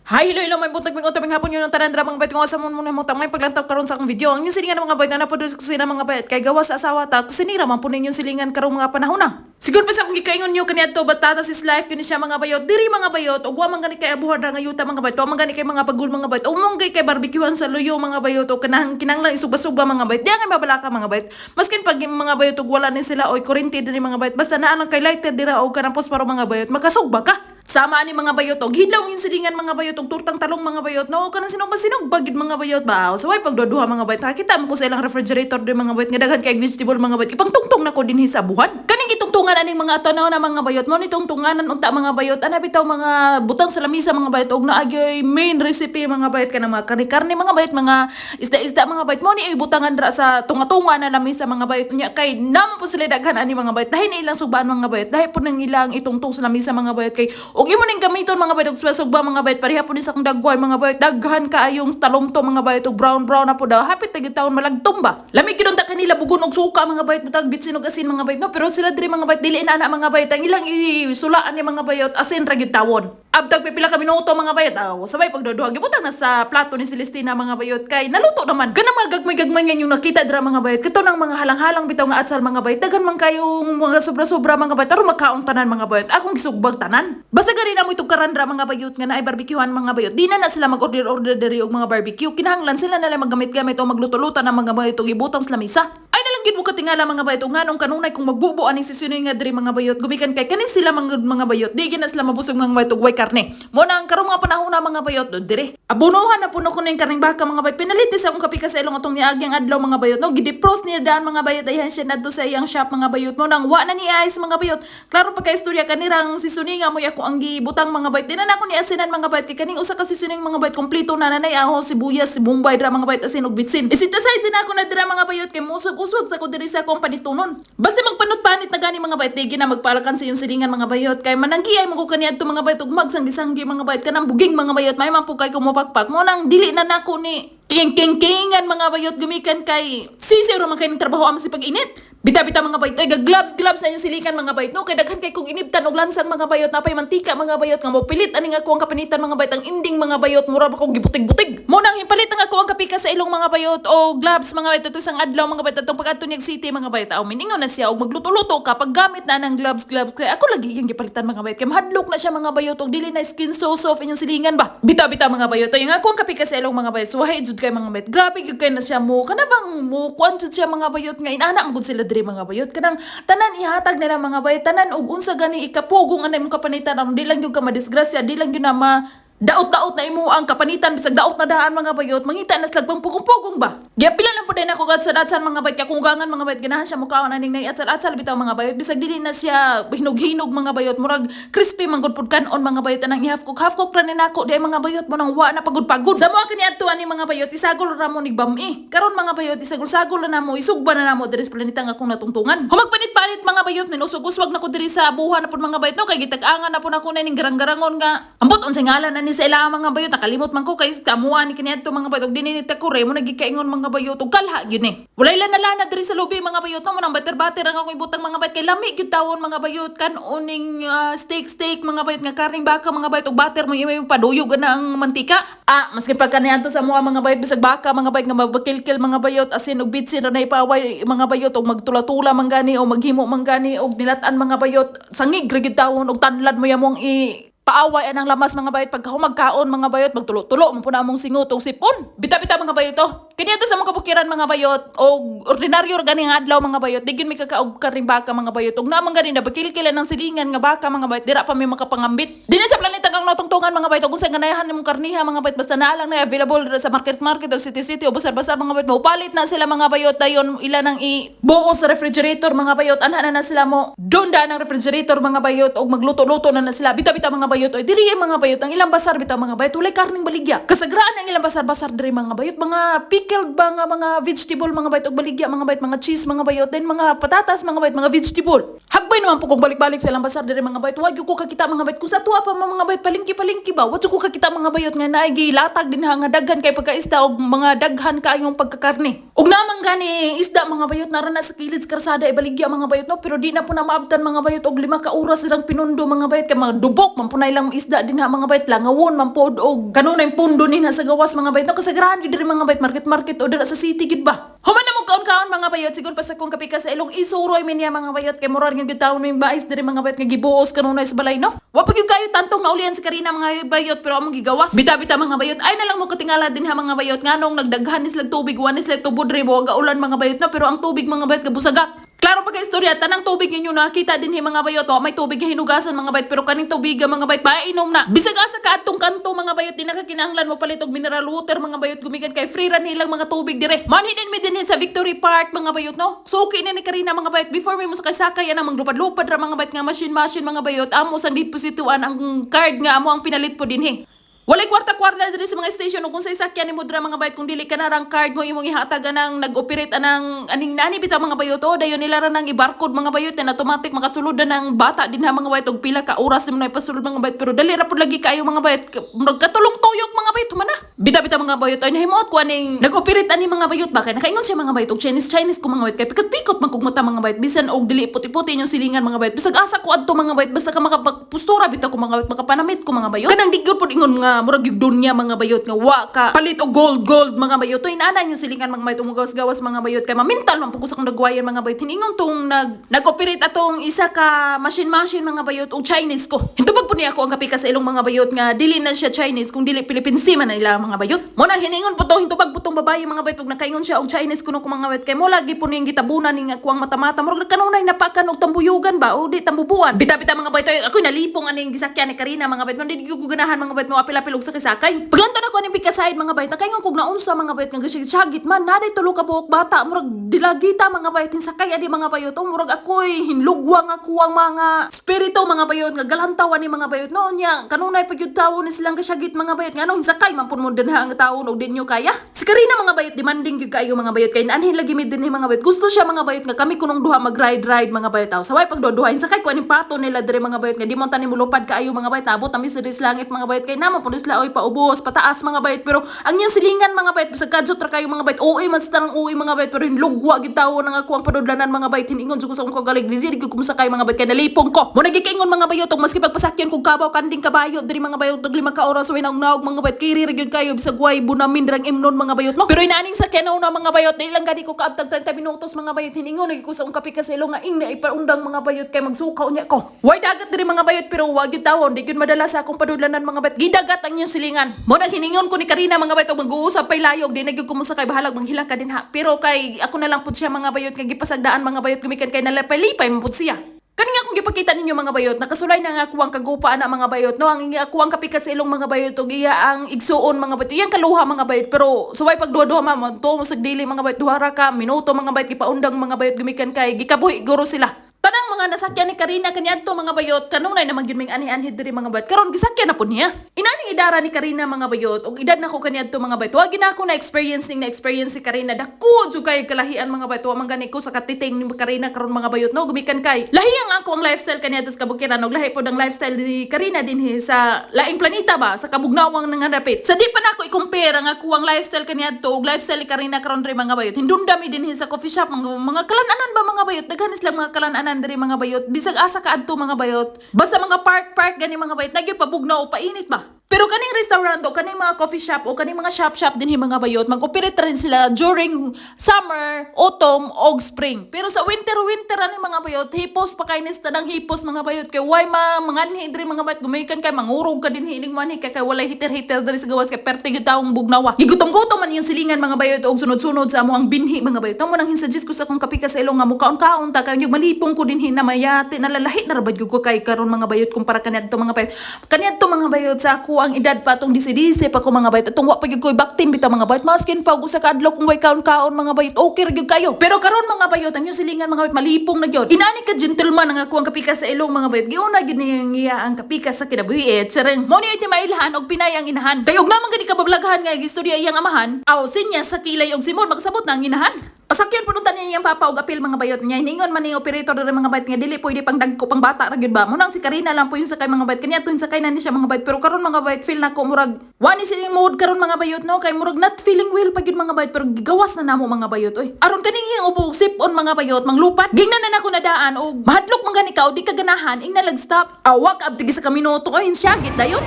Hi, hello, hello, may buntag, may untag, hapon yun ang tanan dra mga bayot kung asa mo muna mo tamay paglantaw karon sa akong video. Ang inyong silingan mga bayot na napodol sa kusina mga bayot kay gawa sa asawa ta, kusinira man po ninyong silingan karong mga panahon na. Siguro pa sa akong gikaingon nyo kaniadto, batatas is life kini siya mga bayot. Diri mga bayot, ug wa man gani kay abuhan ra nga yuta mga bayot, wa man gani kay mga bagul mga bayot, ug mong kay barbecuehan sa luyo mga bayot, o kanang kinanglan isugba-sugba mga bayot. Di ang mabalaka mga bayot. Maskin pag mga bayot ug wala ni sila oy kuryente dinhi mga bayot, basta naa lang kay lighter dira og kanang posporo mga bayot, makasugba ka. Sama ani mga bayot og hilaw yung silingan mga bayot og turtang talong mga bayot no kanang sinog sinog bagid mga bayot ba. So ay pagduduha mga bayot, nakita mo ko sa ilang refrigerator din mga bayot nga daghan kay vegetable mga bayot, ipangtungtong nako dinhi sa buhan. Kaning gitungtungan aning mga tanaw na mga bayot mo nitong tunganan unta mga bayot, ana bitaw mga butang sa lamisa mga bayot og naagyoy main recipe mga bayot, kanang mga karne-karne mga bayot, mga isda-isda mga bayot mo ni ibutangan dra sa tunga-tunga na lamisa mga bayot. Unya kay naman po sila daghan ani mga bayot, dahil na ilang sugbaan mga bayot, dahil po nang ilang itungtong sa lamisa mga bayot, kay og imo ning gamiton mga bayot og sugba mga bayot, pareha po ni sa akong dagway mga bayot, daghan kaayong talong to mga bayot og brown brown na po daw, hapit tagi taon malagtom ba. Lami gyud unta kanila bugon og suka mga bayot, butang bitsin og asin mga bayot no, pero sila diri mga bayot dili na ana mga bayot, ang ilang isulaan ni mga bayot asin ra gyud tawon. Abtag pipila ka minuto mga bayot, aw sabay pagduduha gibutang na sa plato ni Celestina mga bayot kay naluto naman. Kanang mga gagmay-gagmay nga inyong nakita dira mga bayot, kato nang mga halang-halang bitaw nga atsal mga bayot, daghan man kayong mga sobra-sobra mga bayot, aron makaon tanan mga bayot, akong gisugbag tanan. Basta gani na mo itugkaran ra mga bayot nga naay barbecuehan mga bayot, di na na sila mag-order-order diri og mga barbecue, kinahanglan sila na lang maggamit-gamit o magluto-luto ng mga bayot og ibutang sa lamisa. Ay nalang gid mo katingala mga bayot og nganong kanunay kung magbubo aning sisunoy nga diri mga bayot, gumikan kay kani sila mga bayot, di gid na sila mabusog mga bayot og way karne. Mo na ang karong mga panahon na mga bayot do diri. Abunuhan na puno ko ning karning baka mga bayot. Pinalit sa akong kapika sa ilong atong niagyang adlaw mga bayot. No, gidepros niya daan mga bayot, ayhan siya nadto sa iyang shop mga bayot. Mo nang wa na ni ice mga bayot. Klaro pa kay istorya kanirang seasoning mo ako ang gibutang mga bayot. Di na nako ni asinan mga bayot kay kaning usa ka seasoning mga bayot kompleto na nanay aho, sibuyas, bombay dra mga bayot, asin ug bitsin. I-set aside na ako na dira mga bayot kay musog uswag sa ko diri sa akong panitunon. Basta magpanot-panit na gani mga bayot, di na magpalakan sa iyong silingan mga bayot kay mananggiay mo ko kaniadto mga bayot ug magsanggi-sanggi mga bayot, kanang buging mga bayot, may man po kay kumupakpak mo nang dili na nako ni king king kingan mga bayot gumikan kay sisi ra man kay ning trabaho amo si pag-init. Bita-bita mga bayot, ay gloves gloves na inyong silikan mga bayot no, kay daghan kay kung inibtan og lansang mga bayot, napay mantika mga bayot nga mopilit aning ako ang kapanitan mga bayot, ang ending mga bayot mura ba kog gibutig-butig. Mo nang hipalit ang ako ang kapika sa ilong mga bayot o gloves mga bayot ato isang adlaw mga bayot atong pag-adto niyag city mga bayot. Aw miningon na siya og magluto-luto ka paggamit na ng gloves gloves, kay ako lagi yung gipalitan mga bayot kay mahadlok na siya mga bayot og dili na skin so soft inyong silingan ba. Bita-bita mga bayot, ay ang ako ang kapika sa ilong mga bayot, suwahi jud kay mga bayot, grabe gyud kay na siya mo kana bang mo kuan jud siya mga bayot nga inana man gud sila diri mga bayot, kanang tanan ihatag nila mga bayot, tanan og unsa gani ikapugong anay mong kapanitan aron di lang gyud ka madisgrasya, di lang gyud na ma daot-daot na imo ang kapanitan, bisag daot na daan mga bayot, mangita na slag pang pugong-pugong ba. Giapila lang po din ako atsal-atsal mga bayot, kakunggangan mga bayot, ganahan siya mukaon aning nay atsal-atsal bitaw mga bayot, bisag dili na siya hinog-hinog mga bayot, murag crispy man gud pud kanon mga bayot, anang i-half cook half cook ra ni nako di mga bayot mo nang wa na pagod-pagod. Sa mo kani adto ani mga bayot, isagol ra mo ni bami. Karon mga bayot, isagol-sagol na namo, isugba na namo diri sa planeta nga akong natungtungan. Humagpanit-panit mga bayot, minusog-uswag na ko diri sa buhan na pud mga bayot no, kay gitag-angan na pud ako na ning garang-garangon nga. Ambot unsay ngalan ani sa ila mga bayot, nakalimot man ko kay kamuha ni kaniadto mga bayot ug dinhi ni takure mo nagikaingon mga bayot ug kalha gyud ni. Walay lana-lana diri sa lubi mga bayot no, mo nang butter-butter ang akong ibutang mga bayot kay lami gyud tawon mga bayot kan-oning steak steak mga bayot nga karning baka mga bayot ug butter mo imay paduyog na ang mantika. Ah, maski pag kaniadto sa mga mga bayot bisag baka mga bayot nga mabakilkil mga bayot, asin ug bitsin ra na ipaway mga bayot ug magtula-tula man gani o maghimo man gani og nilatan mga bayot, sangig ra gyud tawon ug tanlad mo yamong i paaway anang lamas mga bayot pagka humagkaon mga bayot, magtulo-tulo man po na among singot og sipon. Bita-bita mga bayot to. Kaniadto sa mga kabukiran mga bayot og ordinaryo ra gani nga adlaw mga bayot, di gyud mi kakaog karning baka mga bayot ug naman gani nabakilkilan ng silingan nga baka mga bayot, dira pa mi makapangambit. Dinhi sa planeta kang natungtungan mga bayot ug unsa ganahan nimong karniha mga bayot, basta naa lang na available dira sa market market o city city o basar basar mga bayot, maupalit na sila mga bayot, dayon ila nang i buo sa refrigerator mga bayot, anha na na sila mo doon daan ang refrigerator mga bayot og magluto-luto na na sila. Bita-bita mga bayot, oy diri mga bayot ang ilang basar bitaw mga bayot, walay karning baligya. Kasagraan ang ilang basar-basar diri mga bayot, mga pickled ba nga mga vegetable mga bayot og baligya mga bayot, mga cheese mga bayot, then mga patatas mga bayot, mga vegetable. Hagbay naman po kog balik-balik sa ilang basar diri mga bayot, wa gyud ko kakita mga bayot kung sa tuwa pa mga bayot palingki-palingki ba, wa jud ko kakita mga bayot nga naay gilatag din ha nga daghan kay pagkaisda og mga daghan kaayong pagkakarne. Ug naman gani isda, mga bayot, nara na sa kilid sa karsada ibaligya, mga bayot, no, pero di na po na maabtan, mga bayot, og 5 ka oras silang pinundo, mga bayot, kay mga dubok man punay lang isda din ha, mga bayot, langawon man pod og kanunay pundo ni na sa gawas, mga bayot, no, kasagarahan gyud diri, mga bayot, market market o dira sa city gid ba. Human na mo kaon-kaon, mga bayot, sigon pa sa kong kapika sa ilong isuroy mi niya, mga bayot, kay murag gyud taon may mais diri, mga bayot, nga gibuos kanunay sa balay, no. Wa pa gyud kayo tantong naulian si Karina, mga bayot, pero among gigawas. Bita-bita, mga bayot, ay na lang mo katingala din ha, mga bayot, nganong nagdaghan ni silag tubig, wa ni sila tubod re ga ulan, mga bayot, na pero ang tubig, mga bayot, gabusagak. Klaro pa kay istorya, tanang tubig ninyo nakita din hi, mga bayot, wa may tubig nga hinugasan, mga bayot, pero kaning tubig, mga bayot, painom na. Bisag asa ka adtong kanto, mga bayot, di nakakinahanglan mo palit og mineral water, mga bayot, gumikan kay free ra nilang mga tubig dire. Manhi din mi dinhi sa Victory Park, mga bayot, no. Suki ni Karina, mga bayot, before mi mo sakay-sakay ana manglupad-lupad ra, mga bayot, nga machine machine, mga bayot, amo sang deposituan ang card nga amo ang pinalit po dinhi. Walay kwarta-kwarta diri sa mga station ug kung sa isakyan nimo dira, mga bayot, kung dili ka narang card mo imong ihatag anang nag-operate anang aning nani bitaw, mga bayot, o dayon nila ra nang i-barcode, mga bayot, na automatic makasulod na ng bata din ha, mga bayot, og pila ka oras nimo na ipasulod, mga bayot, pero dali ra pud lagi kaayo, mga bayot, murag katulong tuyok, mga bayot, humana. Bita-bita, mga bayot, ay nahimuot ko aning nag-operate ani, mga bayot ba, kay nakaingon siya, mga bayot, og Chinese Chinese ko, mga bayot, kay pikot-pikot man kog mata, mga bayot, bisan og dili puti-puti inyong silingan, mga bayot, bisag asa ko adto, mga bayot, basta ka makapagpostura bitaw ko, mga bayot, makapanamit ko, mga bayot, kanang di gyud pud ingon nga murag yung dunya, mga bayot, nga wa ka palit og gold gold, mga bayot to inana yung silingan, mga bayot, umugawas-gawas, mga bayot, kay mamintal man pud ko sa akong nagwayan, mga bayot. Hiningon tong nag-operate atong isa ka machine machine, mga bayot, og Chinese ko. Hintubag po niya ako ang kapika sa ilong, mga bayot, nga dili na siya Chinese kung dili Philippines man na nila, mga bayot. Mo nang hiningon po to, hintubag po tong babae, mga bayot, og nakaingon siya og Chinese kuno ko, mga bayot, kay mo lagi po ning gitabunan ning ako ang mata-mata, murag kanunay napakan og tambuyugan ba o di tambubuan. Bita-bita, mga bayot, ay, ako'y nalipong aning gisakyan ni Karina, mga bayot, di ko ganahan, mga bayot, mo apil-apil og sakay-sakay. Paglanto na ko aning pikaside, mga bayot, nakaingon kog naunsa, mga bayot, nga gasyagit man naday tulo ka buok bata, murag dilagita, mga bayot, hinsakay adi, mga bayot, o murag ako'y hinlugwang ako ang mga spirito, mga bayot, nga galantawan ni, mga bayot, no. Nya kanunay pag yun tawo ni silang gasyagit, mga bayot, nga no hinsakay man pud mo dinha ang taon og di nyo kaya. Si Karina, mga bayot, demanding gyud kaayo, mga bayot, kay naanhin lagi mi dinhi, mga bayot. Gusto siya, mga bayot, nga kami kunong duha mag ride ride, mga bayot. Aw saway pag duha hinsakay ko aning pato nila diri, mga bayot, nga di mo tani mulupad kaayo, mga bayot, naabot nami sa dis langit, mga bayot, kay namo pud sila oy paubos pataas, mga bayot, pero ang inyong silingan, mga bayot, bisag kadyot ra kayo, mga bayot, uy man sa tanang uy, mga bayot, pero hinlugwa gid tawo nang ako ang padudlanan, mga bayot. Hiningon jud ko sa akong kagalig, dili gyud ko mosakay, mga bayot, kay nalipong ko. Mo nagikaingon, mga bayot, og maski pagpasakyan kog kabaw kanding kabayo diri, mga bayot, og 5 ka oras way naog mga bayot, kiri ra gyud kayo bisag way bunamin rang imnon, mga bayot, no. Pero inaaning sakyan na una, mga bayot, di lang gani ko kaabtag 30 minutos, mga bayot, hiningon lagi ko sa akong kape sa ilong nga ing na ipaundang, mga bayot, kay magsukaw niya ko. Way dagat diri, mga bayot, pero wa gyud tawon, di gyud madala sa akong padudlanan, mga bayot, gidagat ang inyong silingan. Mo nang hiningon ko ni Karina, mga bayot, og mag-uusap pay layog, di na gyud ko mosakay, bahalag manghila ka din ha, pero kay ako na lang pud siya, mga bayot, nga gipasagdaan, mga bayot, gumikan kay nalipay-lipay man pud siya. Kani nga akong gipakita ninyo, mga bayot, nakasulay na nga ako ang kagupa ana, mga bayot, no, ang iya ako ang kapika sa ilong, mga bayot, ug iya ang igsuon, mga bayot, iyang kaluha, mga bayot, pero suway pag duha-duha man to mo dili, mga bayot, 2 ra ka minuto, mga bayot, gipaundang, mga bayot, gumikan kay gikabuhi guro sila. Tanang mga nasakyan ni Karina kaniadto, mga bayot, kanunay naman gyud ming anhi-anhi diri, mga bayot. Karon gisakyan na pud niya. Inaning idara ni Karina, mga bayot, ug edad na ko kaniadto, mga bayot. Wa gyud na ako na experience ning na experience si Karina. Dako jud kay kalahian, mga bayot. Wa man gani ko sa katiting ni Karina karon, mga bayot, no, gumikan kay lahi ang ako ang lifestyle kaniadto sa kabukiran ug lahi pod ang lifestyle ni Karina dinhi sa laing planeta ba, sa kabugnawang nanganapit. Sa di pa nako i-compare ang ako ang lifestyle kaniadto ug lifestyle ni Karina karon diri, mga bayot. Hindumdami dinhi sa coffee shop mga kalanan ba, mga bayot. Daghan sila mga kalanan diri, mga bayot. Bisag asa ka adto, mga bayot. Basta mga park park gani, mga bayot, nagyud pabugnaw o painit ba. Pero kaning restaurant o kaning mga coffee shop o kaning mga shop shop dinhi, mga bayot, mag-operate rin sila during summer, autumn og spring. Pero sa winter winter ani, mga bayot, hipos pa kay ni tanang hipos, mga bayot, kay way ma manganhi diri, mga bayot, gumikan kay mangurog ka dinhi ining manhi kay walay heater-heater diri sa gawas kay perte gyud taong bugnawa. Gigutom-gutom man yung silingan, mga bayot, og sunod-sunod sa amo ang binhi, mga bayot. Mo nang hinsuggest ko sa akong kapika sa ilong nga mukaon-kaon ta kay yung malipong ko dinhi na mayati nalalahi na rabad gyud ko kay karon, mga bayot, kumpara kaniadto, mga bayot. Kaniadto, mga bayot, sa ako ang edad pa atong disi-disi pa ko, mga bayot, atong wa pa gyud ko'y baktin bitaw, mga bayot, maskin pa og usa ka adlaw kung way kaon-kaon, mga bayot, okay ra gyud kayo. Pero karon, mga bayot, ang inyong silingan, mga bayot, malipong na gyud. Inani ka gentleman ang ako ang kapika sa ilong, mga bayot, giuna gyud niya iya ang kapika sa kinabuhi. Tsareng mo ni mailhan og Pinay ang inahan. Kay og naman gani ka bablaghan nga gistorya iyang amahan, aw sinya sa kilay og Simon makasabot na ang inahan. Pasakyon po nung niya iyang papa og apil, mga bayot, niya hiningon man ni operator diri, mga bayot, nga dili pwede pang dagko, pang bata ra gyud ba. Mo nang si Karina lang po yung sakay, mga bayot, kanya tuwing sakay na ni siya, mga bayot. Pero karon, mga bayot, feel nako murag wa ni siya mood karon, mga bayot, no, kay murag not feeling well pa gyud, mga bayot, pero gigawas na namo, mga bayot, oy. Aron kaning iyang ubo sip on, mga bayot, manglupad. Gingnan na nako nadaan og mahadlok man gani ka o di ka ganahan ingna lag stop. Awak abdi sa ka minuto oy, syagit dayon.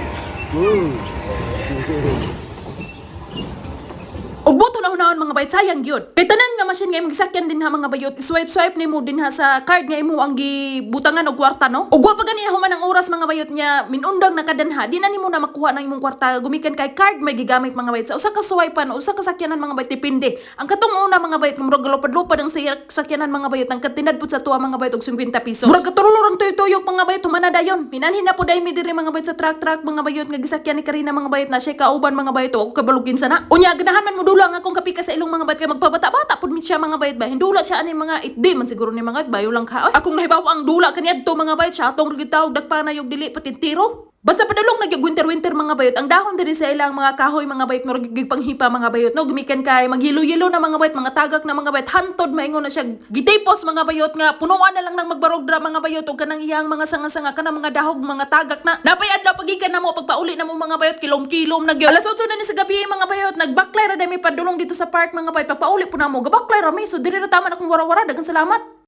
Og buto na hunahon, mga bayot, sayang gyud. Kay tanan nga machine nga imong gisakyan dinha, mga bayot, swipe swipe nimo dinha sa card nga imo ang gibutangan og kwarta, no. Ug wa pa gani human ang oras, mga bayot, niya minundang na kadanha, di na nimo na makuha ng imong kwarta gumikan kay card may gigamit, mga bayot. Sa usa ka swipe usa ka sakyanan, mga bayot, depende. Ang katong una, mga bayot, murag lupad-lupad ang sakyanan, mga bayot, ang katinad pud sa tuwa, mga bayot, og 50 pesos. Murag katurulo rang tuyok-tuyok, mga bayot, humana dayon. Minanhin na po dahil mi diri, mga bayot, sa truck truck, mga bayot, nga gisakyan ni Karina, mga bayot, na siya kauban, mga bayot, o ako kabalugin sana. Unya ganahan man mo dula ang akong kapika sa ilong, mga bayot, kay magpabata-bata pud mi siya, mga bayot ba. Hindula siya ani mga itdi man siguro ni mga bayot bayo lang ka. Oy, akong nahibaw ang dula kaniadto, mga bayot, siya atong gitawag dagpanay og dili patintiro. Basta padulong nagyug winter winter, mga bayot, ang dahon diri sa ilang mga kahoy, mga bayot, murag gigpanghipa, mga bayot, no, gumikan kay magyelo-yelo na, mga bayot, mga tagak na, mga bayot, hantod maingon na siya gitipos, mga bayot, nga punuan na lang ng magbarog dra, mga bayot, og kanang iyang mga sanga-sanga, kanang mga dahog, mga tagak na. Napay adlaw pagikan namo, pagpauli namo, mga bayot, kilom-kilom na gyud. Alas 8 na ni sa gabi, mga bayot, nagbaklay ra dami padulong dito sa park, mga bayot, pagpauli po namo, gabaklay ra mi, so diri ra taman akong wara-wara. Daghang salamat.